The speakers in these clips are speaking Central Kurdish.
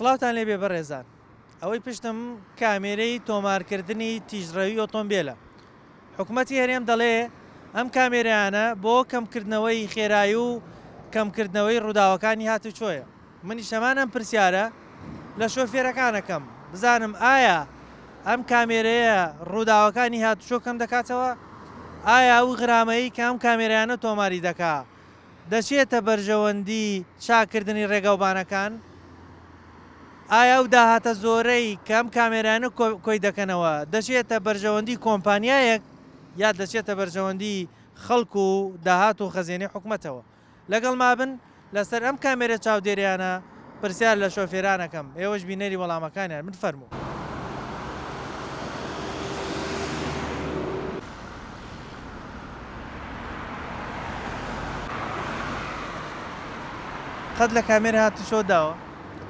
سڵاوتان لێبێ بەڕێزان. ئەوەی پشتم کامێرەی تۆمارکردنی تیژڕەوی ئۆتۆمبێلە. حکومەتی هەرێم دەڵێ ئەم کامێرەیانە بۆ کەمکردنەوەی خێرایی و کەمکردنەوەی ڕووداوەکانی هاتوچۆیە. منیش هەمان ئەم پرسیارە لە شۆفێرەکان ئەکەم بزانم ئایا ئەم کامێرەیە ڕووداوەکانی هاتوچۆ کەم دەکاتەوە؟ ئایا ئەو غرامەی کە ئەم کامێرەیانە تۆماری دەکا دەچێتە بەرژەوەندی چاککردنی ڕێگاوبانەکان؟ ئایا ئەو داهاتە زۆرەی کە ئەم کامێرایانە کۆی دەکەنەوە دەچێتە بەرژەوەندی کۆمپانیایەک یا دەچێتە بەرژەوەندی خەڵک و داهات و خەزێنەی حکومەتەوە؟ لەگەڵمابن لەسەر ئەم کامێرە چاودێریانە پرسیار لە شۆفێران ئەکەم ئێوەش بینەری وەڵامەکانیان بن فەرموو. قەت لە کامێرە هاتوچۆ داوە؟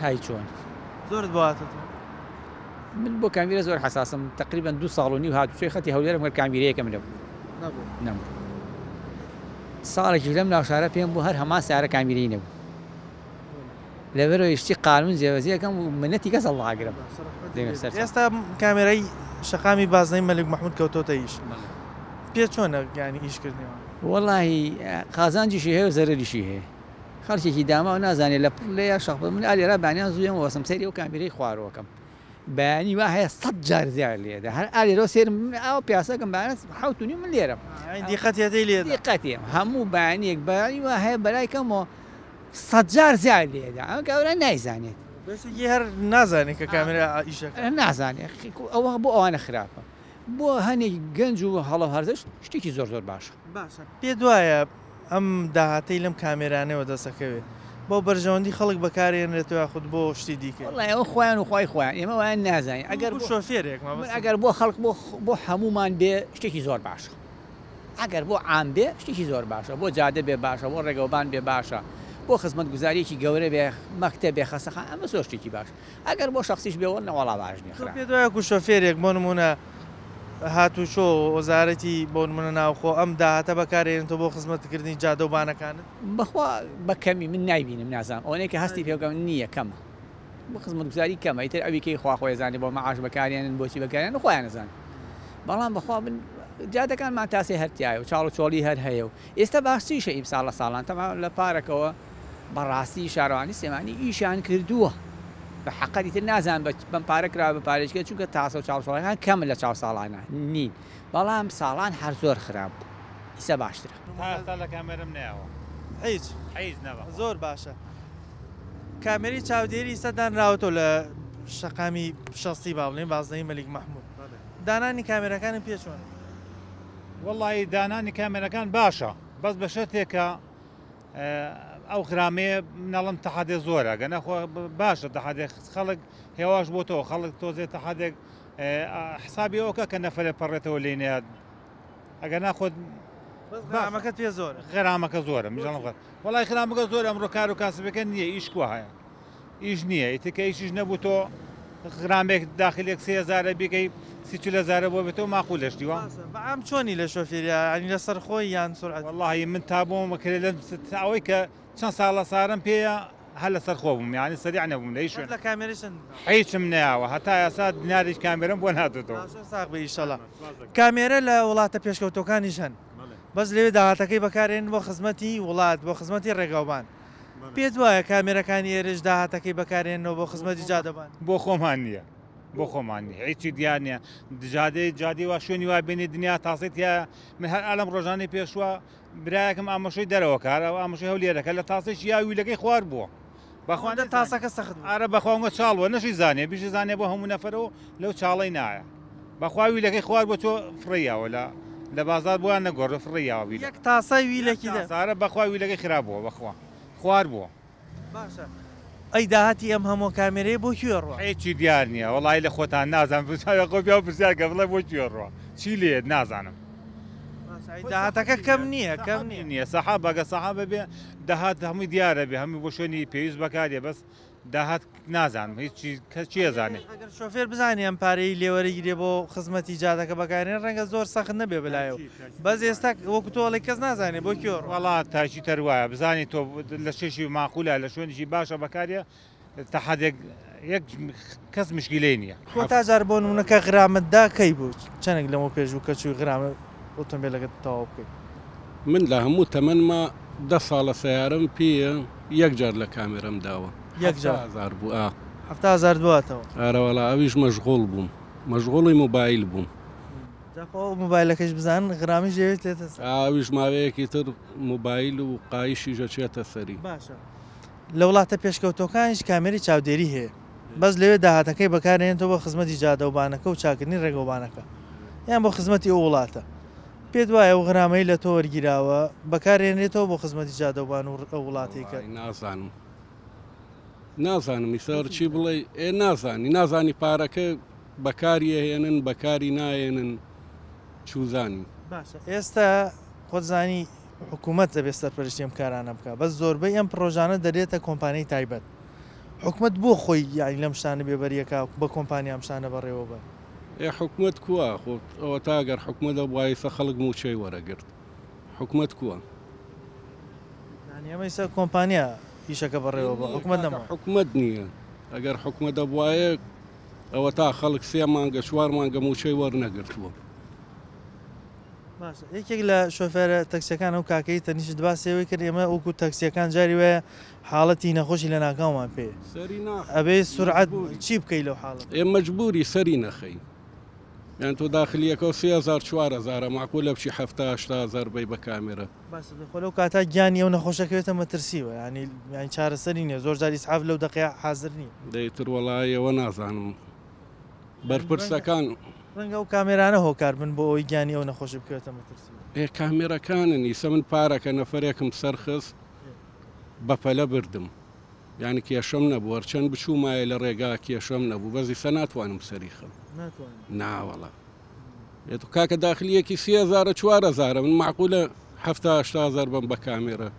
های چۆن؟ زۆرت بۆ هاتۆتەوە؟ من بۆ کامیرە زۆر حەساسم تقریبا دو ساڵ و نیو هاتوچۆی خەتی هەولێرم کرد کامیرەیەکم نەبوو نەبوو نەبوو ساڵێکیش لەم ناوشارە پێم بوو هەر هەمان سیارە کامیرەی نەبوو لەبەرەوەی شتی قانون جێبەجێ ئەکەم و منەتی کەس هەڵناگرم. ئێستا کامێرای شەقامی بازنەی مەلیک مەحمود کەوتۆتە ئیش پێ چۆنە یانی ئیش کردنی؟ وەڵاهی قازانجیشی هەیە و زەرەریشی هەیە خەڵکێکی داماو نازانێت لە پڕ لێیە شەق من ئالێرا بانیان زوو یەمەوە سم سەیری ئەو کامێرەی خوارەوەکەم بەیانی وا هەیە سەد جار زیاد لێدا هەر ئالێرەوە سێرم ئاوە پیاسەکەم بەیانە حەوت و نیو من لێرەم دیقەتێتەی لێدا دیقەتێ هەموو بەیانیەک بەیانی وا هەیە بەلای کەمەوە سەدجار زیاد لێدا ئەم کابرا نایزانێت. بەشێکی هەر نازانێت کە کامێرا ئیشەکە. نازانێت ئەوە بۆ ئەوانە خراپە بۆ هەنێک گەنج و هەڵە هەرزەش شتێکی زۆر زۆر باشە. باشە پێت وایە ئەم داهاتەی لەم کامێرانەوە دەست ئەکەوێت بۆ بەرژەوەندی خەڵک بەکارێنرێتەوە یاخود بۆ شتی دیکەی؟ وەڵای ئەوە خۆیان و خوای خۆیان ئێمە وایان نازانین ئەگەر بۆ شۆفێرێک مەبەستم. ئەگەر بۆ خەڵک بۆ هەموومان بێ شتێکی زۆر باشە. ئەگەر بۆ عام بێ شتێکی زۆر باشە، بۆ جادە بێ باشە، بۆ ڕێگەوبان بێ باشە، بۆ خزمەتگوزارییەکی گەورە بێ، مەکتەب بێ، خەستەخانە، ئەمە زۆر شتێکی باشە. ئەگەر بۆ شەخسیش بێ وەڵا وەڵا باش نییە، تۆ خراپە. پێت وایە وەکو شۆفێرێک بۆ نموونە هاتوچۆ وەزارەتی بۆ نموونە ناوخۆ ئەم داهاتە بەکارێنێتەوە بۆ خزمەتکردنی جادە و بانەکانت؟ بەخوا بە کەمی من نایبینم نازانم ئەوەنەی کە هەستی پێ بکەم نییە کەمە. بۆ خزمەتگوزاری کەمە ئیتر ئەوی کەی خوا خۆی ئەزانێ بۆ مەعاش بەکاریانن بۆچی بەکاریانن خۆیان ئەزانن بەڵام بەخوا من جادەکانمان تاسێ هەر تایە و چاڵ و چۆڵی هەر هەیە و ئێستا باشتریشە ئیمساڵ لە ساڵان تەما لە پارەکەوە بەڕاستی شارەوانی سلێمانی ئیشیان کردووە بە حەقەت ئیتر نازان بەم پارە کراوە بە پارێچکە چونکە تاسە و چاڵ چۆڵەکان کەمن لە چاو ساڵانە نین بەڵام ساڵان هەر زۆر خراپ بوو ئیسە باشترە. تا ئێستا لە کامێرەم نەیاوە. هیچ. هیچ نەبا. زۆر باشە. کامێرەی چاودێری ئیستا دانراوەتەوە لە شەقامی شەستی با بڵێین بازنەی مەلیک مەحمود. دانانی کامێراکانی پێ چۆنە؟ وەڵی دانانی کامێرەکان باشە بەس بە شەرتێک کە ئەو غرامەیە نەڵم تەحادێ زۆرە گەنە خۆ باشە تەحادێ خەڵک هێواش بۆتەوە خەڵک تۆزێ تەحادێک حسابی ئەوکە کە نەفرێ پەڕێتەوە لێ نات ئەگەر ناخۆت غرامەکەت پێ زۆرە غرامەکە زۆرە میژەڵم غەر وەڵای خرامەکە زۆر ئەمڕۆ کار و کاسبەکە نییە ئیش کووە هەیە ئیش نییە ئیتر کە ئیشیش نەبوو تۆ غرامێک داخلێک سێ هزارە بیکەی سی چل هزارە بۆ بێتەوە ماقولە شتی وا. بەعام چۆنی لە شۆفێریا یانی لەسەر خۆی یان سورعەت؟ وەڵاهی من تا بۆم بکرێ لەم ئەوەی کە چەند ساڵە سارم پێیە هەر لەسەر خۆ بووم یانی سەریع نەبووم لە هیچ شوێن لە کامێرەی چەند هیچم نەیاوە هەتا ئێستا دیناریش کامێرەم بۆ ناتۆتەوە. باشە ساغ بی ئیشەڵا. کامێرە لە وڵاتە پێشکەوتوەکانیش هەن بەس لەوێ داهاتەکەی بەکارێنن بۆ خزمەتی وڵات بۆ خزمەتی ڕێگاوبان پێت وایە کامێرەکانی ئێرەش داهاتەکەی بەکارێننەوە بۆ خزمەتی جادەبان؟ بۆ خۆمان نییە بۆ خۆمان نییە هیچی دیار نییە جادەی جادی وا شوێنی وا بینی دنیا تاسەی تایە من هەر ئالەم ڕۆژانەی پێشوە برایەکم ئامۆشەی دەرەوە کار ئەو ئامۆشەی هەولێرەکە لە تاسێکی یا ویلەکەی خوار بووە بەخوا ئەوەندە تاسەکە سەخت بوو. ئارە بەخوا ئەوە چاڵ بووە نەشی زانێ بیشی زانێ بۆ هەموو نەفەرە و لەو چاڵەی نایە بەخوا ویلەکەی خوار بۆ چۆ فڕێی یاوە لە لە بازار بۆیان نەگۆڕێ فڕێی یاوە ویلەکە. یەک تاسە ویلەکی دە. تاسارە بەخوا ویلەکەی خراپ بووە بەخوا خوار بووە. باشە ئەی داهاتی ئەم هەموو کامێرەیە بۆ کوێ ڕوا؟ هیچی دیار نییە وەڵی لە خۆتان نازانم پرسیار خۆ پیاو پرسیار کە بڵێ بۆ کوێ ڕوا چی لێت نازانم. داهاتەکە کەم نییە کەم نییە نییە سەحاب ئەگە سەحاب بێ داهات هەمووی دیارە بێ هەمووی بۆ شوێنی پێویست بەکارێ بەس داهات نازانم هیچی کەس چی ئەزانێ. ئەگەر شۆفێر بزانێ ئەم پارەی لێوەرەگیرێ بۆ خزمەتی جادەکە بەکارێن ڕەنگە زۆر سەخت نەبێ بەلایەوە بەس ئێستا وەکو تۆ ئەڵێی کەس نازانێ بۆ کوێ ڕوا. وەڵا تاکی تر وایە بزانی تۆ لە شێشی ماقولە لە شوێنێکی باشە بەکارێ. تەحادێک یەک کەس مشکیلەی نییە. کۆتا جار بۆ نمونە کە غرامت دا کەی بوو؟ چەنێک لەمەو پێش بوو کە چووی غرامە ئۆتۆمبێلەکەت تەواو بکەی؟ من لە هەموو تەمەنما دە ساڵە سەیارەم پێیە یەک جار لە کامێرەم داوە یەک جار 70 هەزار بوو ئا. 70 هەزارت بواتەوە؟ ئارەوەڵا ئەویش مەشغوڵ بووم مەشغوڵی مۆبایل بووم. جا خۆ ئەو مۆبایلەکەش بزانن غرامیش دەوێت تێتە سەر. ئا ئەویش ماوەیەکی تر مۆبایل و قایشیش ئەچێتە سەری. باشە لە وڵاتە پێشکەوتووەکانیش کامێرەی چاودێری هەیە بەس لەوێ داهاتەکەی بەکارێنێتەوە بۆ خزمەتی جادەوبانەکە و چاکردنی ڕێگەوبانەکە یان بۆ خزمەتی ئەو وڵاتە پێت وایە ئەو غرامەی لە تۆ وەرگیراوە بەکارێنرێتەوە بۆ خزمەتی جادەوبان و ئەو وڵاتەی کە. وەڵای نازانم نازانم ئیستا چی بڵێی ئێ نازانی نازانی پارەکە بەکاری ئەهێنن بەکاری نایەنن چوزانی. باشە ئێستا خۆت زانی حکومەت دەبێت سەرپەرشتی ئەم کارانە بکات بەس زۆربەی ئەم پڕۆژانە دەرێتە کۆمپانیای تایبەت حکومەت بۆ خۆی یانی لەم شتانە بێبەریەکە بە کۆمپانیا ئەم شتانە بەڕێوە بەر. ئێ حکومەت کوا خۆ ئەوەتا گەر حکومەت هەبوایە ئیستا خەڵک موچەی وەرەگرت حکومەت کوا. یانی ئەمە ئیستا کۆمپانیا ئیشەکە بەڕێوە بە حکومەت نەما. حکومەت نییە ئەگەر حکومەت هەبوایە ئەوەتا خەڵک سێ مانگە چوار مانگە موچەی وەرنەگرتووە. باشە یەکێک لە شۆفێرە تەکسیەکان ئەو کاکەی تەنیشت باسی ئەوەی کرد ئێمە وەکو تەکسیەکان جاری وایە حاڵەتی نەخۆشی لە ناکاومان پێ سەری ناخەی ئەبێ سورعەت مەجبوری. چی بکەی لەو حاڵەتە؟ ئێ مەجبوری سەری نەخەی یان تۆ داخلیەکەو 3000 4000 مەعقولە بچی 70 80 هەزار بەی بە کامێرە. باشە خۆ لەو کاتە گیانی ئەو نەخۆشە کەوێتە مەترسیوە یانی یانی چارەسەری نیە زۆر جار ئیسعاف لەو دەقەیە حازر نیە. دەی تر وەڵایی ئەوە نازانم بەرپرسەکان. ڕەنگە ئەو کامێرانە هۆکار بن بۆ ئەوەی گیانی ئەو نەخۆشە بکەوێتە مەترسی. ئێ کامێرەکانن ئیسە من پارەکە نەفەرێکم سەرخست بەپەلە بردم یانی کێشەم نەبوو هەرچەند بچوومایە لە ڕێگا کێشەم نەبوو بەس ئیسە ناتوانم سەری خەم ناوەڵا ئێ تو کاکە داخلیەکی 3000 4000 من معقولە 70 هەزار بم بە کامێرە.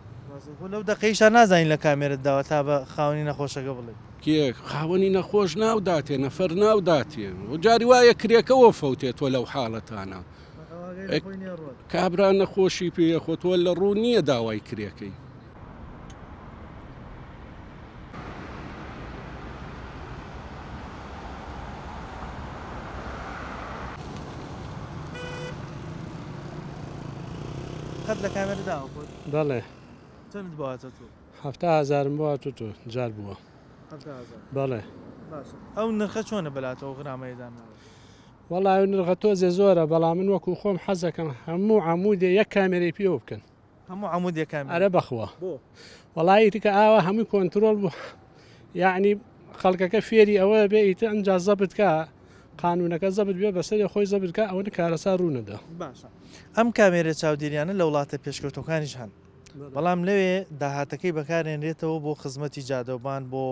خۆ لەو دەقەیشا نازانین لە کامێرەت داوە تا بە خاوەنی نەخۆشەکە بڵێی. کێ خاوەنی نەخۆش ناو داتێ نەفەر ناو داتێ و جاری وایە کرێکەوە فەوتێ تۆ لەو حاڵەتانە کابرا نەخۆشی پێیە خۆ تۆ لە ڕوو نییە داوای کرێکەی. قەت لە کامێرە داوە خۆت؟ بەڵێ. چەندت بۆ هاتە تۆ؟ 70 هەزارم بۆ هاتوو تۆ جار بووە. 70 هەزار. بەڵێ. باشە ئەو نرخە چۆنە بەلاتەوە غرامەیە دانراوە؟ وەڵا ئەو نرخە تۆزێ زۆرە بەڵام من وەکو خۆم حەزەکەم هەموو عەمودێ یەک کامێرەی پێوە بکەن. هەموو عەمودێ کامێرە؟ ئەرە بەخوا. بۆ؟ وەڵا ئیتر کە ئاوا هەمووی کۆنترۆڵ بوو یەعنی خەڵکەکە فێری ئەوە بێ ئیتر ئەمجا زەبت کا قانونەکە زەبت بێ بەسەری خۆی زەبت کا ئەوەنە کارەسات ڕوو نەدا. باشە ئەم کامێرە چاودێریانە لە وڵاتە پێشکەوتوەکانیش هەن بەڵام لەوێ داهاتەکەی بەکارێنرێتەوە بۆ خزمەتی جادەوبان بۆ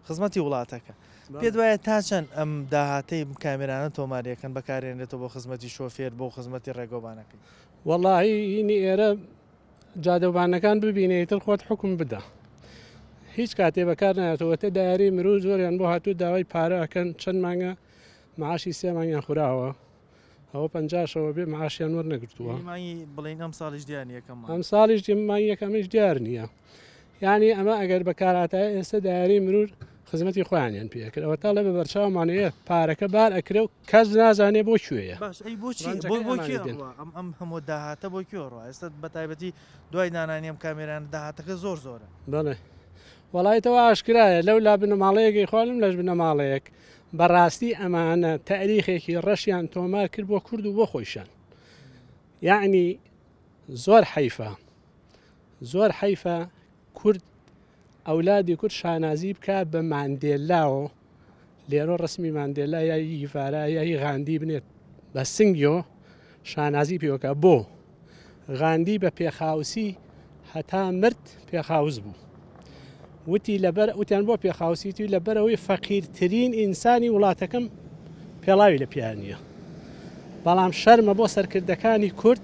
خزمەتی وڵاتەکە پێت وایە تا چەند ئەم داهاتەی کامێرانە تۆماریەکەن بەکارێنرێتەوە بۆ خزمەتی شۆفێر بۆ خزمەتی ڕێگەوبانەکەی؟ وەڵاهی هینی ئێرە جادەوبانەکان ببینە ئیتر خۆت حوکم بدە هیچ کاتێ بەکار نایەتەوە تە دایاری مرو زۆریان بۆ هاتوو داوای پارە ئەکەن چەند مانگە معاشی سێ مانگیان خوراوە ئەوە پەنجاشەوە بێ معاشیان وەرنەگرتووە مانگی بڵین ئەم ساڵیش دیار نییە یەکەم مانگ. ئەم ساڵیش مانگی یەکەمیش دیار نییە یعنی ئەمە ئەگەر بەکارهاتایە ئێستا دایاری مرور خزمەتی خۆیانیان پێ کرد ئەوە تاڵێ بە بەرچاومانەیە پارەکە بار ئەکرێ و کەس نازانێ بۆ کوێیە. باش ئەی بۆچی بۆ بۆ کوێ ئەڕوا ئەم ئەم هەموو داهاتە بۆ کوێ ئەڕوا ئێستا بە تایبەتی دوای دانانی ئەم کامێرانە داهاتەکە زۆر زۆرە. بەڵێ وەڵای تەوە ئاشکرایە لەو لا بنەماڵەیەک ئەیخوا لەم لاش بنەماڵەیەک بەڕاستی ئەمانە تاریخێکی ڕەشیان تۆمار کرد بۆ کورد و بۆ خۆیشان یعنی زۆر حەیفە زۆر حەیفە کورد ئەولادی کورد شانازی بکا بە ماندێلاوە لێرۆ ڕسمی ماندێلا یا گیڤارا یا هی غاندی بنێت بە سنگیۆ شانازی پێوەکە بۆ غاندی بە پێخاوسی هەتا مرد پێخاوس بوو وتی لەبەر وتیان بۆ پێخاوسیتی لەبەرەوەی فەقیرترین ئینسانی وڵاتەکەم پێڵاوی لە پیان نییە بەڵام شەرمە بۆ سەرکردەکانی کورد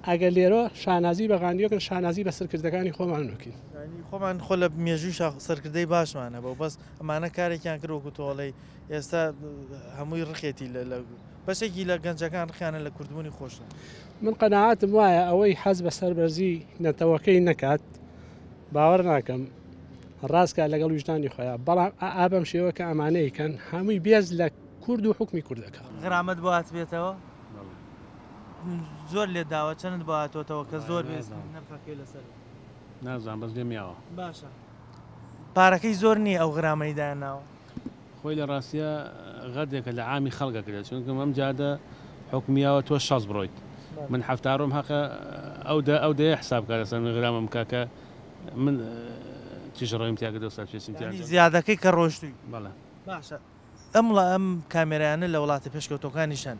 ئەگەر لێرە شانازی بە غاندی بکەن شانازی بە سەرکردەکانی خۆمان بکەین. یانی خۆمان خۆ لە مێژووی شاخ سەرکردەی باشمان هەبوو بەس ئەمانە کارێکیان کرد وەکو تۆڵەی ئێستا هەمووی ڕقێتی لە لە بەشێکی لە گەنجەکان ڕقیانە لە کوردبوونی خۆشیان. من قەناعەتم وایە ئەوەی حەز بە سەربەرزی نەتەوەکەی نەکات باوەڕ ناکەم ڕاست کا لەگەڵ ویژدانی خۆیا بەڵام ئا بەم شێوە کە ئەمانەی کەن هەمووی بێز لە کورد و حوکمی کورد ئەکا. غرامەت بۆ هاتبێتەوە؟ زۆر لێت داوە چەنت بۆ هاتۆتەوە کە زۆر بێ نرخەکەی لەسەر نازانم بەس لێم یاوە. باشە پارەکەی زۆر نییە ئەو غرامەی دایانناوە؟ خۆی لە ڕاستیا غەدرێکە لە عامی خەڵک ئەکرێت چونکە ئەم جادە حوکمی یاوە تۆ شەست بڕۆیت من حەفتا ڕۆم هەقە ئەو دە ئەو دەیە حساب بکات لەسەر من غرامم بکا کە من تیژڕەویم تیا کردەوە سەرپێچیم تیا یانی زیادەکەی کە ڕۆشتووی. بەڵێ. باشە ئەم ئەم کامێرایانە لە وڵاتە پێشکەوتوەکانیش هەن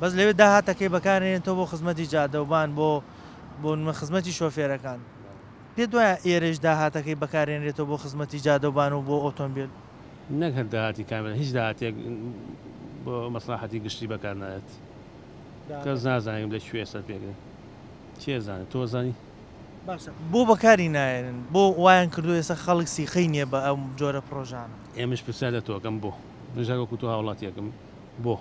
بەس لەوێ داهاتەکەی بەکارێنێتەوە بۆ خزمەتی جادەوبان بۆ بۆ نمە خزمەتی شۆفێرەکان پێت وایە ئێرەش داهاتەکەی بەکارێنرێتەوە بۆ خزمەتی جادەوبان و بۆ ئۆتۆمبێل؟ نەک هەر داهاتی کامێرا هیچ داهاتێک بۆ مەسڵەحەتی گشتی بەکار نایەت کەس نازانێت لە کوێ سەر پێگرن کێ زانێت تۆ زانی؟ باشە بۆ بەکاری نایەنن بۆ وایان کردوە ئێستا خەڵک سیقەی نیە بە ئەم جۆرە پڕۆژانە؟ ئێمەش پرسیار لە تۆ ئەکەم بۆ؟ منیش هەر وەکو تۆ هاوڵاتیەکم بۆ؟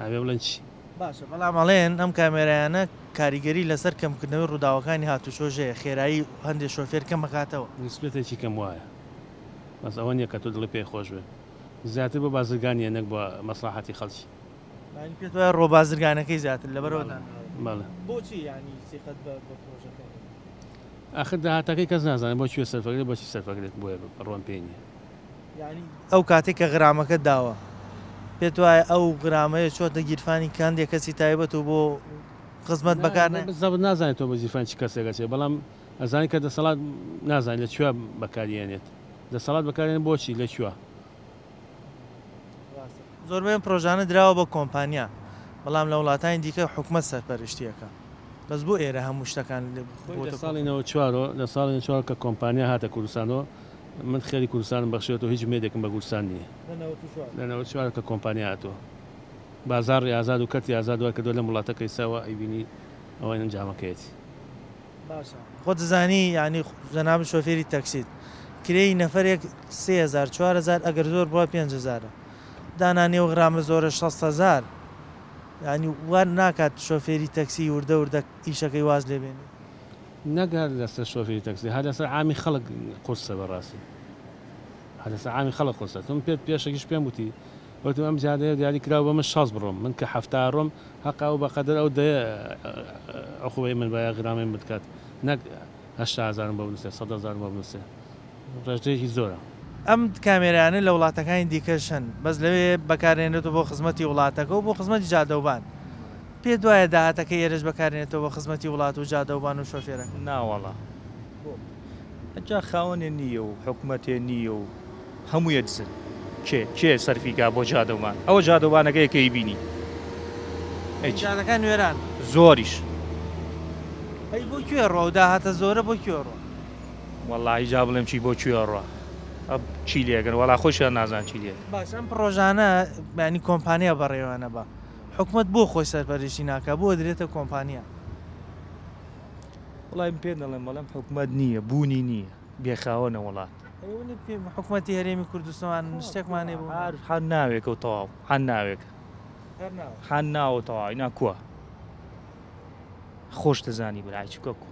ئەبێ بڵێن چی؟ باشە بەڵام ئەڵێن ئەم کامێرایانە کاریگەری لەسەر کەمکردنەوەی ڕووداوەکانی هاتوچۆش هەیە خێرایی هەندێ شۆفێر کەم ئەکاتەوە. نیسبەتێکی کەم وایە بەس ئەوە نیە کە تۆ دڵی پێ خۆش بێ زیاتر بۆ بازرگانیە نەک بۆ مەسڵەحەتی خەڵکی. یانی پێت وایە ڕۆ بازرگانەکەی زیاتر لەبەرەوە دانراوە؟ بەڵێ. بۆچی یانی سیقەت بە بە پرۆژەکە نیە؟ ئاخر داهاتەکەی کەس نازانێت بۆ کوێ سەرف ئەکرێت بۆچی سەرف ئەکرێت بۆیە بڕوام پێی نیە. یانی ئەو کاتەی کە غرامەکەت داوە پێت وایە ئەو غرامەیە چۆتە گیرفانی کاندێ کەسی تایبەت و بۆ خزمەت بەکار نایەت؟ بزەبت نازانێت تۆ بە گیرفانی چ کەسێک ئەچێت بەڵام ئەزانی کە دەسەڵات نازانێت لە کوێ بەکاری ئەنێت دەسەڵات بەکاری ئەنێت بۆچی لە کوێ؟ زۆربەی ئەم پرۆژانە دراوە بە کۆمپانیا، بەڵام لە وڵاتانی دیکە حکومەت سەرپەرشتی ئەکا. بەس بۆ ئێرە هەموو شتەکان خۆی لە ساڵی 94 لە ساڵی 94 کە کۆمپانیا هاتە کوردستانەوە من خێری کوردستانم بەخشیوەتەوە هیچ ئومێدێکم بە کوردستان نییە لە 94 کە کۆمپانیا هاتووە بازاڕی ئازاد و کەرتی ئازاد وای کردووە لەم وڵاتە کە ئیستا وا ئەیبینی ئەوە ئەنجامەکەیەتی. باشە خۆت دەزانی یانی جەنابت شۆفێری تەکسیت کرێی نەفەرێک 3000 4000 ئەگەر زۆر بڕوا 5000 دانانی ئەو غرامە زۆرە 60000 یانی وا ناکات شۆفێری تەکسی وردە وردە ئیشەکەی واز لێ بێنێ؟ نەک هەر لەسەر شۆفێری تەکسی هەر لەسەر عامی خەڵک قورسە بەڕاستی هەر لەسەر عامی خەڵک قورسە تۆم پێت پێشەکیش پێم وتی وتم ئەم جادەیە دیاری کراوە بە من شەست بڕۆم من کە حەفتا ڕۆم هەقە ئەو بەقەدەر ئەو دەیە عقوبەی من با یا غرامەی من بکات نەک هەشتا هەزارم بۆ بنوسێ سەد هەزارم بۆ بنوسێ ڕێژەیەکی زۆرە. ئەم کامێرایانە لە وڵاتەکانی دیکەش هەن بەس لەوێ بەکارێنرێتەوە بۆ خزمەتی وڵاتەکە و بۆ خزمەتی جادەوبان. پێت وایە داهاتەکەی ئێرەش بەکارێنێتەوە بۆ خزمەتی وڵات و جادەوبان و شۆفێرەکان؟ ناوەڵا بۆ جا خاوەنێ نییە و حکومەتێ نییە و هەموویە دزن کێ کێ سەرفی کا بۆ جادەوبان ئەوە جادەوبانەکەیە کە ئەیبینی ئەی چی جادەکان وێران. زۆریش. ئەی بۆ کوێ ڕوا ئەو داهاتە زۆرە بۆ کوێ ڕوا؟ وەڵاهی جا بڵێم چی بۆ کوێ ڕوا ئە چی لێکەن وەڵا خۆشیان نازان چی لێکەن. باشە ئەم پڕۆژانە یانی کۆمپانیا بەڕێوەیانە با حکومەت بۆ خۆی سەرپەرشتی ناکا بۆ ئەدرێتە کۆمپانیا؟ وەڵای من پێت دەڵێم بەڵێم حکومەت نییە بوونی نییە بێ خاوەنە وڵات. ئەی ئەوە پێ حکومەتی هەرێمی کوردستان شتێکمان هەیە بۆ هەر هەر ناوێکە و تەواو هەر ناوێکە هەر ناوە هەر ناوە و تەواو ئینا کووە خۆش دەزانی برای چکە کو.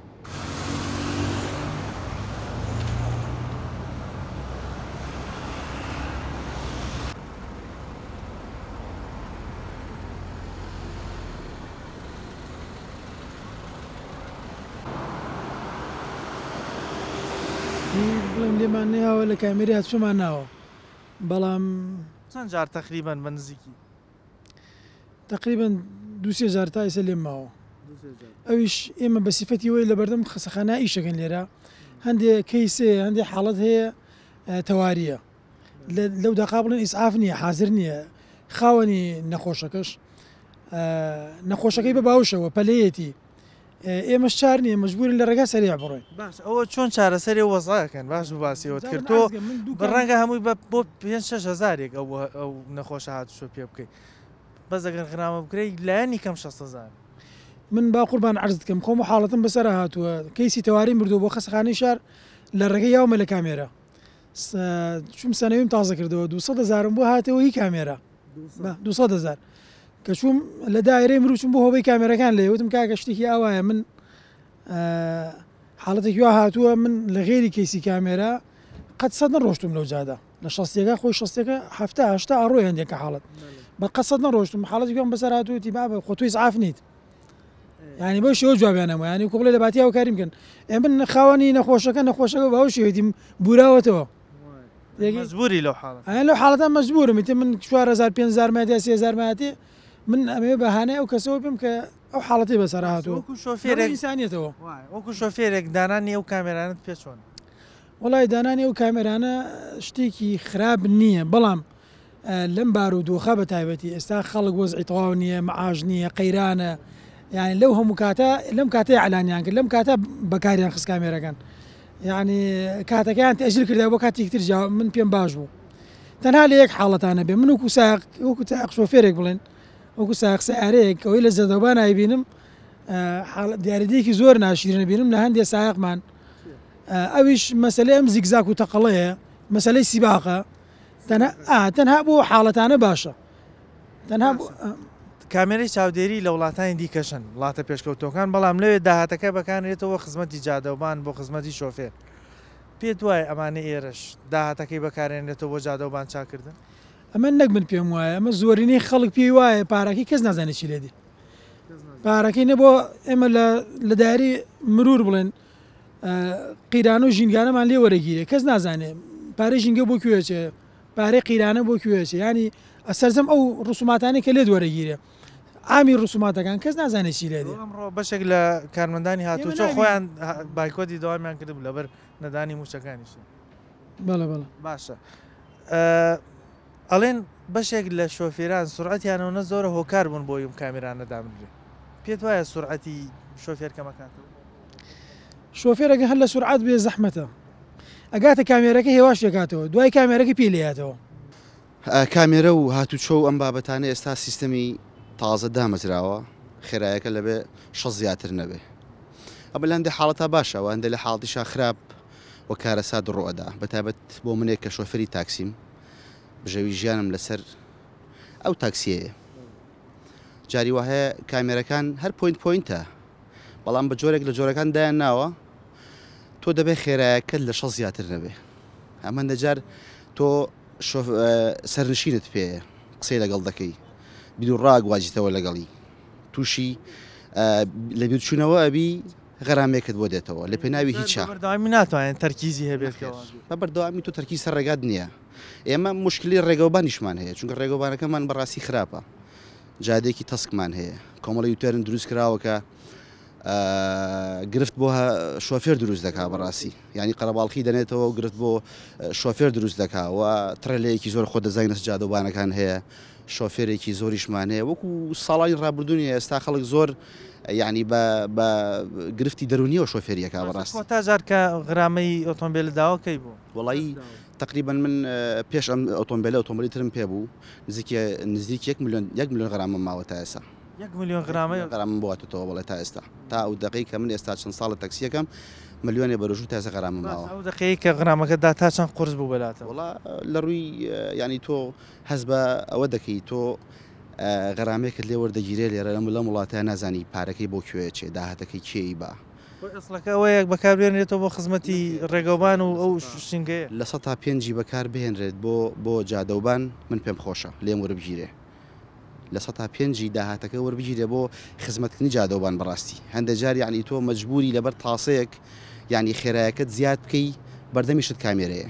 بڵێم لێمان نەیاوە لە کامێرەی هاتوچۆمان ناوە بەڵام. چەند جار تەقریبەن بە نزیکی؟ تەقریبەن دوو سێ جار تا ئێستا لێم ماوە ئەویش ئێمە بە سیفەتی وەی لە بەردەم خەسەخانە ئیشەکەن لێرە هەندێ کەیس هەیە هەندێ حاڵەت هەیە تەواریە لەو دەقا بڵێن ئیسعاف نییە حازر نییە خاوەنی نەخۆشەکەش نەخۆشەکەی بە باوشەوە پەلەیەتی ئێمەش چار نییە مەجبورین لە ڕێگا سەریع بڕۆین. باش ئەوە چۆن چارەسەری ئەو وەزعە ئەکەن باش بوو باسی ئەوەت کرد تۆ ڕەنگە هەمووی بە بۆ پێنج شەش هەزارێک ئەو ئەو نەخۆشە هاتوچۆ پێ بکەی بەس ئەگەر غرامە بکرێی لایەنی کەم شەست هەزار. من با قوربان عەرزت کەم خۆم و حاڵەتم بەسەرا هاتووە کەیسی تەواریم بردووە بۆ خەسەخانەی شار لە ڕێگەی یاومە لە کامێرا چوم سەنەویم تازە کردەوە 200 هەزارم بۆ هاتەوە هی کامێرا 200 هەزار کە چوم لە دایرەی مرو چوم بۆ هۆبەی کامێرەکان لێ وتم کاکە شتێکی ئاوایە من. حاڵەتێکی وا هاتووە من لە غێری کەیسی کامێرا قەت سەد نەڕۆشتوم لەو جادە لە شەستیەکە خۆی شەستیەکە حەفتا هەشتا ئەڕۆی هەندێک کە حاڵەت بە قەت سەد نەڕۆشتم حاڵەتێکی وام بەسەر هاتووە وتی بابە خۆ تۆ ئیسعاف نیت یعنی بەو شێوە جوابیانەمەوە یعنی وەکو بڵێ لە باتی هاوکاریم بکەن ئێ من خاوەنی نەخۆشەکە نەخۆشەکە بەو شێوەیەتی بوراوەتەوە مەجبوری لەو حاڵەتە ئەیان لەو حاڵەتە مەجبورم ئیتر من 4000 5000 مایەتی 3000 مایەتی من ئەمەوێ بە هانای ئەو کەسەوە بم کە ئەو حاڵەتەی بەسەر هاتووە وەکو شۆفێرێک ئینسانیەتەوە وەکو شۆفێرێک دانانی ئەو کامێرانەت پێ چۆنە؟ وەڵای دانانی ئەو کامێرانە شتێکی خراپ نییە بەڵام لەم بارودۆخە بە تایبەتی ئێستا خەڵک وەزعی تەواو نییە معاش نییە قەیرانە یعنی لەو هەموو کاتە لەم کاتەی ئەلانیان کرد لەم کاتە بەکاریان خست کامێرەکان یعنی کاتەکەیان تەئجیل کردای بۆ کاتێکی تر جا من پێم باش بوو تەنها لە یەک حاڵەتانە بێ من وەکو سایەق وەکو سایەق شۆفێرێک بڵێن وەکو سایەق سەیارەیەک ئەوەی لە زەردەوبان ئایبینم دیاریدەیەکی زۆر ناشیرنە بینم لە هەندێ سایەقمان ئەویش مەسلەی ئەم زیگزاک و تەقەڵەیە مەسلەی سیباقە تەنها بۆ حاڵەتانە باشە تەنها کامێرەی چاودێری لە وڵاتانی دیکەشن وڵاتە پێشکەوتووەکان بەڵام لەوێ داهاتەکە بەکارێتەوە خزمەتی جادەوبان بۆ خزمەتی شۆفێر پێت وایە ئەمانەی ئێرەش داهاتەکەی بەکارێنرێتەوە بۆ جادەوبان چاکردن؟ ئەمە نەک من پێم وایە ئەمە زۆرینەی خەڵک پێی وایە پارەکەی کەس نازانێت چی لێ دێ پارەکەی نە بۆ ئێمە لە دایری مرور بڵێن قیرانە و ژینگانەمان لێ وەرەگیرێ کەس نازانێ پارەی ژینگە بۆ کوێ چێ پارەی قیرانە بۆ کوێ چێ ینی سەرجەم ئەو ڕسوماتانەی کە لێت وەرەگیرێ عامی ڕسوماتەکان کەس نازانێت چی لێ دێ. ئەمڕۆ بەشێک لە کارمەندانی هاتوچۆ خۆیان بایکۆتی دەوامیان کردبوو لەبەر نەدانی مووچەکانیشیان. بەڵێ بەڵێ. باشە ئەڵێن بەشێک لە شۆفێران سورعەتیان ئەونە زۆرە هۆکار بوون بۆی ئەم کامێرانە دابنرێ پێت وایە سورعەتی شۆفێر کەمەکاتەوە؟ شۆفێرەکە هەر لە سورعەت بێ زەحمەتە ئەگاتە کامێرەکە هێواش دەکاتەوە دوای کامێرەکە پێی لێیاتەوە. کامێرە و هاتوچۆ و ئەم بابەتانە ئێستا سیستەمی تازە دامەزراوە خێرایەکە لەبێ 60 زیاتر نەبێ ئەمە لە هەندێک حاڵەتا باشە و هەندێک لە حاڵتیشا خراپ و کارەسات ڕوئەدا بەتایبەت بۆ منێک کە شۆفێری تاکسیم بژێوی ژیانم لەسەر ئەو تاکسیەیە جاری وا هەیە کامێرەکان هەر پوینت پوینتە بەڵام بە جۆرێک لە جۆرەکان دایان ناوە تۆ دەبێ خێرایەکەت لە شەست زیاتر نەبێ ئەمە دەجار تۆ سەرنشینت پێیە قسەی لەگەڵ دەکەی بیر و ڕاگوازیتەوە لەگەڵی تووشی لەبیرچوونەوە ئەبی غەرامێکت بۆ دێتەوە لە پێناوی هیچا. بە بەردەوامی ناتوانێت تەرکیزی هەبێت کە وا بێت. بە بەردەوامی تۆ تەرکیز سەر ڕێگات نییە. ئێمە موشکلەی ڕێگەوبانیشمان هەیە چونکە ڕێگەوبانەکەمان بەڕاستی خراپە. جادەیەکی تەسکمان هەیە. کۆمەڵی U-turn دروست کراوە کە گرفت بۆ شۆفێر دروست دەکا بەڕاستی. یانی قەرەباڵخی دەنێتەوە و گرفت بۆ شۆفێر دروست دەکا و تڕێلەیەکی زۆر خۆ دەزانین لەسەر جادەوبانەکان هەیە. شۆفێرێکی زۆریشمان هەیە وەکو ساڵانی ڕابردوو نیە ئێستا خەڵک زۆر یعنی بە بە گرفتی دەرونیەوە شۆفێریەکە بەڕاست. کۆتا جار کە غرامەی ئۆتۆمبێلت داوە کەی بوو؟ وەڵایی تەقریبەن من پێش ئەم ئۆتۆمبێلە ئۆتۆمبێلی ترم پێ بوو نزیک نزیک یەک ملیۆن یەک ملیۆن غرامەم ماوە تا ئێستا. یەک ملیۆن غرامەی غرامەم بۆ هاتۆتەوە بەڵێ تا ئێستا تا ئەو دەقەی کە من ئێستا چەند ساڵە تەکسیەکەم ملیۆنێ بەرۆژوو تا ئێستا غرامەم ماوە. ئەو دەقەی کە غرامەکەت دا تا چەند قورس بوو بەلاتەوە؟ وەڵا لە ڕووی یعنی تۆ هەست بە ئەوە دەکەی تۆ غەرامەیەکت لێ وەردەگیرێ لێرە لەم لەم وڵاتە نازانی پارەکەی بۆ کوێ چێ داهاتەکەی کێی بە. خۆی ئەسڵەکە ئەوەیە بەکاربێنرێتەوە بۆ خزمەتی ڕێگەوبان و ئەو ژینگەیە. 5% بەکار بهێنرێت بۆ بۆ جادەوبان من پێم خۆشە لێم وەربگیرێ 5% داهاتەکە وەربگیرێ بۆ خزمەتکردنی جادەوبان بەڕاستی هەندێ جار یانی تۆ مەجبوری لەبەر تاسەیەک یانی خێرایەکەت زیاد بکەی بەردەمیشت کامێرەیە.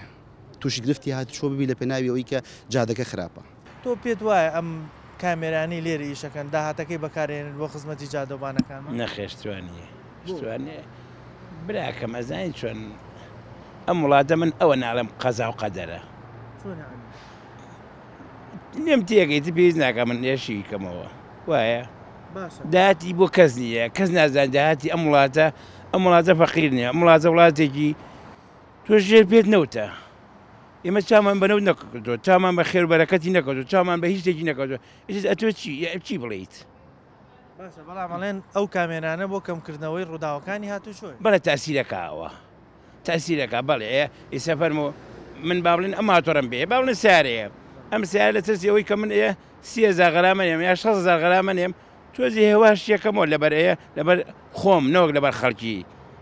توشی گرفتی هاتوچۆ ببی لە پێناوی ئەوەی کە جادەکە خراپە. تۆ پێت وایە ئەم کامێرانەی لێرە ئیشەکەن داهاتەکەی بەکارئێنن بۆ خزمەتی جادەوبانەکانمان؟ نەخێر شتوا نییە شتوا نییە براکەم ئەزانی چۆن ئەم وڵاتە من ئەوە ناڵێم قەزا و قەدەرە چۆن یعنی؟ لێم تێگەی تر پێویست ناکا من ئێشی کەمەوە وایە باشە داهاتی بۆ کەس نییە کەس نازانێت داهاتی ئەم وڵاتە ئەم وڵاتە فەقیر نییە ئەم وڵاتە وڵاتێکی تۆ ژێر پێت نەوتە ئێمە چامان بە نەوت نەکردووە چامان بە خێر بەرەکەتی نەکردووە چامان بە هیچ شتێکی نەکردووە ئیتر ئەتۆ چی چی بڵێیت باشە بەڵام ئەڵێن ئەو کامێرانە بۆ کەمکردنەوەی ڕووداوەکانی هاتوچۆیە. بەڵێ تاسیرەکە ئەوە تاسیرەکە بەڵێ ئیسە فەرموو من با بڵێن ئەم ماتۆڕم پێیە با بڵێن سیارەیە ئەم سیارە لە ترسی ئەوەی کە من ئێ 3000 غەرامە نێم یا 60000 غەرامە نێم تۆزی هێواش یەکەمەوە لەبەر ئەیە لەبەر خۆم نەوەک لەبەر خەڵکی.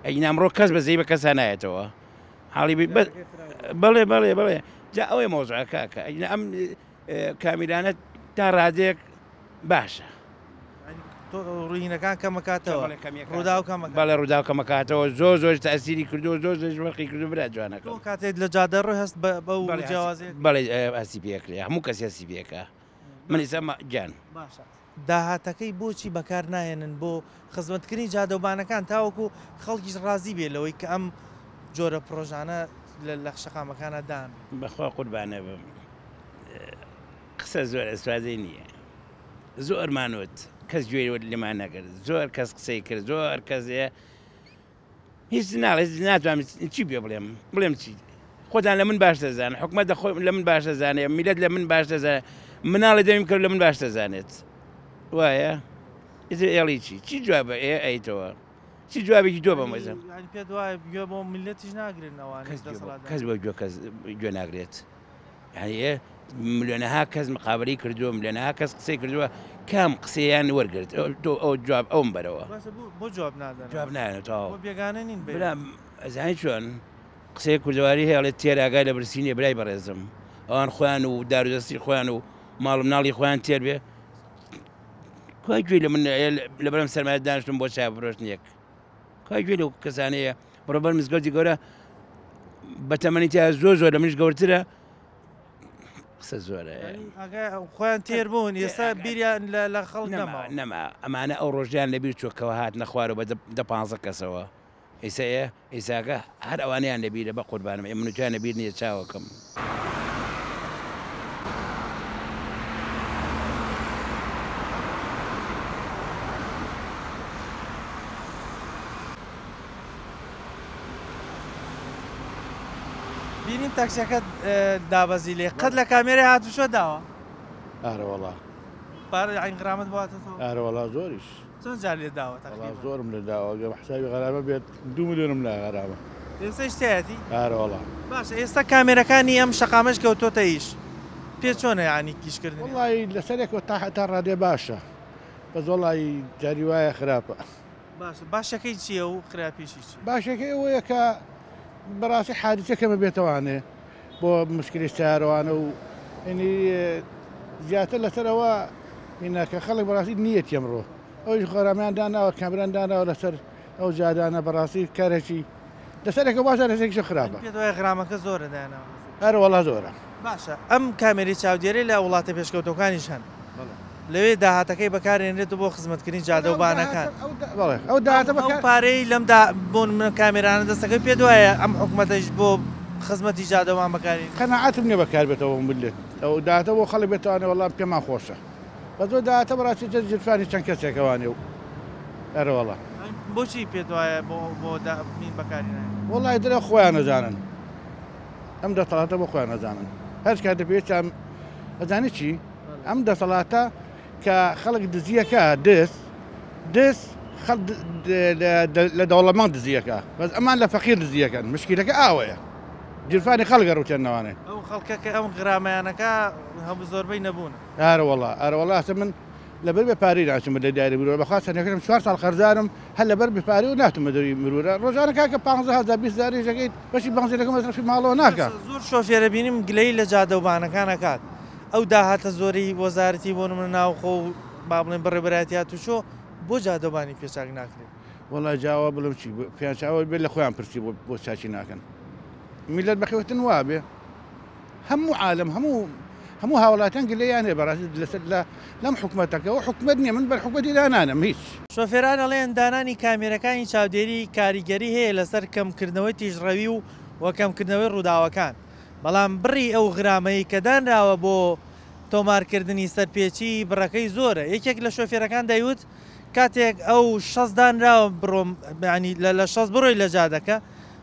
ئەگینا ئەمڕۆ کەس بەزەی بە کەسا نایەتەوە حاڵی بی بەس بەڵێ بەڵێ بەڵێ جا ئەوەی مەوزوعە کاکە ئەگینا ئەم کامیرانە تا ڕادەیەک باشە. ڕووینەکان کەمەکاتەوە ڕووداو کەمەکاتەوە. بەڵێ ڕووداو کەمەکاتەوە زۆر زۆر تەئسیری کردووە زۆر زۆر فەرقی کردووە برا جوانەکەم. تۆ کاتێک لە جادە ڕۆی هەست بەو جیاوازیە. بەڵێ هەستی پێ ئەکرێ هەموو کەس هەستی پێ ئەکا من ئیستا گیان. باشە داهاتەکەی بۆچی بەکار ناهێنن بۆ خزمەتکردنی جادەوبانەکان تاوەکو خەڵکیش ڕازی بێ لەوەی کە ئەم جۆرە پڕۆژانە لە شەقامەکانە دانرێن؟ بەخوا قوربانە بم قسە زۆر ئەسپادەی نییە زۆرمان وت کەس گوێی لێمان نەکرد زۆر کەس قسەی کرد زۆر کەس هیچ ناڵێ ناتوانم چی پێ بڵێم بڵێم چی خۆتان لە من باش دەزانن حکومەت دە خۆ لە من باش دەزانێت میلەت لە من باش دەزانێت مناڵی دەمیم کرد لە من باش دەزانێت وایە ئیتر ئێڵی چی چی جوابە ئێ ئەیتەوە چی جوابێکی تۆ بەم وەزم یانی پێت وایە گوێ بۆ میلەتیش ناگرن ئەوانەی کەس گوێ بۆ دەسەڵاتدارن کەس بۆ گوێ کەس گوێ ناگرێت یعنی ئێ ملیۆنەها کەس مقابلەی کردووە ملیۆنەها کەس قسەی کردووە کام قسەیان وەرگرت تۆ ئەو جواب ئەوم بەرەوە باشە بۆ بۆ جواب نادەنەوە جواب نایەنەوە تەواو بۆ بێگانە نین بە برا ئەزانی چۆن قسەی کوردەواری هەیە ئەڵێ تێر ئاگای لە برسی نییە برای بەڕێزم ئەوان خۆیان و دارودەستی خۆیان و ماڵ و مناڵی خۆیان تێر بێ کوا گوێی لە من لەبەرم سەرمایە دانیشتم بۆ چای فرۆشتنێک کوا گوێی لەو کەسانەیە بڕۆ بەر مزگەوتی گەورە بەتەمەنی تیا زۆر زۆر لە منیش گەورترە قسە زۆرە خۆیان تێر بوون ئێستا بیریان لە خەڵک نەما نەما ئەمانە ئەو ڕۆژیان لەبیر چۆکەوە هات نەخوارەوە بە دە پانزە کەسەوە ئیسە ئێ ئیساکە هەر ئەوانەیان لەبیرە بە قوربانم ئێ من و تۆیان لەبیر نییە چاوەکەم. بینیم تاکسیەکەت دابەزی لێ قەت لە کامێرەی هاتوچۆ داوە؟ ئارەوەڵا. پارە عین غرامەت بۆ هاتۆتەوە؟ ئارەوەڵا زۆریش. چەند جار لێت داوە تەقریبەن؟ وەڵا زۆرم لێ داوە گەر حسابی غەرامە بێت دوو ملیۆنم لایە غەرامە. ئێستەیش تیایەتی؟ ئارەوەڵا. باشە ئێستا کامێرەکانی ئەم شەقامەش کەوتۆتە ئیش پێ چۆنە یانی ئیشکردنیان؟ وەڵایی لەسەرێکەوە تا تا ڕادەیە باشە بەس وەڵایی جاری وایە خراپە. باشە باشەکەی چییە و خراپیشی چییە؟ باشەکەی ئەوەیە کە بەڕاستی حادیسە کەمە بێتەوانێ بۆ مشکلی سەیارەوانە و یعنی زیاتر لەسەر ئەوە هینا کە خەڵک بەڕاستی نییەتی ئەمڕۆ ئەویش غەرامیان داناوە کامران داناوە لەسەر ئەو جادانە بەڕاستی کارێکی لەسەرێکە باشە لەسەرێکیش خراپە. پێت وایە غرامەکە زۆرە دایاناوە؟ ئەرێ وەڵا زۆرە. باشە ئەم کامێرەی چاودێری لە وڵاتە پێشکەوتوەکانیش هەن لەوێ داهاتەکەی بەکارێنرێت بۆ خزمەتکردنی جادە و بانەکان ئەو پارەی لەم بۆ منە کامێرانە دەستەکەی پێ دوایە ئەم حکوومەتەش بۆ خزمەتی جادەوان بەکاری قەناعەتم نییە بەکاربێتەوە ملت ئەو داهاتە بۆ خەڵک بێتوانێ وەڵام پێمان خۆشە بە زۆر داهاتە بەڕاستی جەست جرفانی چەند کەسێکەوانێ و ئەرەوەڵا. بۆچی پێت وایە بۆ بۆ مین بەکاری نایەن؟ وەڵی درە خۆیان نەزانن ئەم دەسەڵاتە بۆ خۆیان نەزانن هەر کاتە پێویستیان ئەزانی چی ئەم دەسەڵاتە کە خەڵک دزیەکە دز دز لە دەوڵەمەند دزیەکە بەس ئەمان لە فەقیر دزیەکەن مشکیلەکە ئاوەیە گیرفانی خەڵک ڕوتێنەوانێ ئەو خەڵکە کە ئەم غرامەیانەکە هەموو زۆربەی نەبوون. ئارەوەڵا ئارەوەڵا ئەسە من لەبەر بێ پارەی ناچمە لە دایرە مرورە بەخوا سەنەکەم چوار ساڵ قەرزارم هەر لەبەر بێ پارەی و ناتمە دەری مرورە ڕۆژانە کاکە 15000 20000 ڕێژەکەی بەشی بەنزینەکە مەسرەفی ماڵەوە ناکا. زۆر شۆفێرە بینیم گلەیی لە جادەوبانەکان ئەکات ئەو داهاتە زۆرەی وەزارەتی بۆ نمونە ناوخۆ و با بڵێین بەڕێوەبەرایەتی هاتوچۆ بۆ جادەوبانی پێ چاک ناکرێت؟ وەڵا جاوە بڵێم چی پێیان چاوە بێت لە خۆیان پرسی بۆ بۆ چاکی ناکەن میلەت بەخێوتن وابێ. هەموو عالەم هەموو هەموو هاوڵاتیان گلەیان هەیە بەڕاستی لەسەر لە لەم حکومەتەکە ئەو حکومەت نییە من بەر حکومەتی دانانم هیچ. شۆفێران ئەڵێن دانانی کامێرەکانی چاودێری کاریگەری هەیە لەسەر کەمکردنەوەی تیژڕەوی و و کەمکردنەوەی ڕووداوەکان، بەڵام بڕی ئەو غرامەی کە دانراوە بۆ تۆمارکردنی سەرپێچی بڕەکەی زۆرە، یەکێک لە شۆفێرەکان دەیوت کاتێک ئەو 60 دانراوە بڕۆم یانی لە 60 بڕۆی لە جادەکە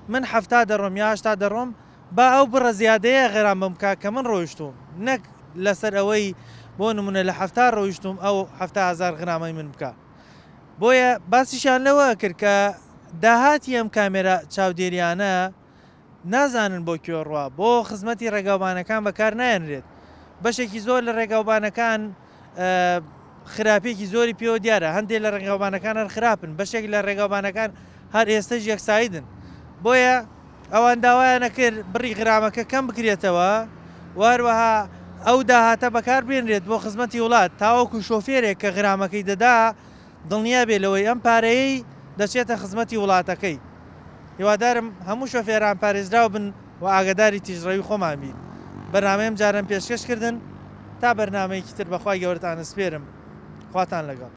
من 70 دەڕۆم یا 80 دەڕۆم با ئەو بڕە زیادەیە غەرامەم بکا کە من ڕۆیشتووم نەک لەسەر ئەوەی بۆ نمونە لە 70 ڕۆیشتووم ئەو 70 هەزار غرامەی من بکا. بۆیە باسیشیان لەوە ئەکرد کە داهاتی ئەم کامێرا چاودێریانە نازانن بۆ کوێ ڕوا، بۆ خزمەتی ڕێگاوبانەکان بەکار نایەنرێت. بەشێکی زۆر لە ڕێگاوبانەکان خراپیەکی زۆری پێوە دیارە، هەندێک لە ڕێگاوبانەکان هەر خراپن، بەشێک لە ڕێگاوبانەکان هەر ئێستەش یەکسایدن. بۆیە ئەوان داوایان ئەکرد بڕی غرامەکە کەم بکرێتەوە و هەروەها ئەو داهاتە بەکار بێنرێت بۆ خزمەتی وڵات تاوەکو شۆفێرێک کە غرامەکەی دەدا دڵنیا بێ لەوەی ئەم پارەیەی دەچێتە خزمەتی وڵاتەکەی. هیوادارم هەموو شۆفێران پارێزراو بن و ئاگاداری تیژڕەوی خۆمان بین. بەرنامەی ئەم جارەم پێشکەش کردن تا بەرنامەیەکی تر بەخوای گەورەتان ئەسپێرم. خواتان لەگەڵ.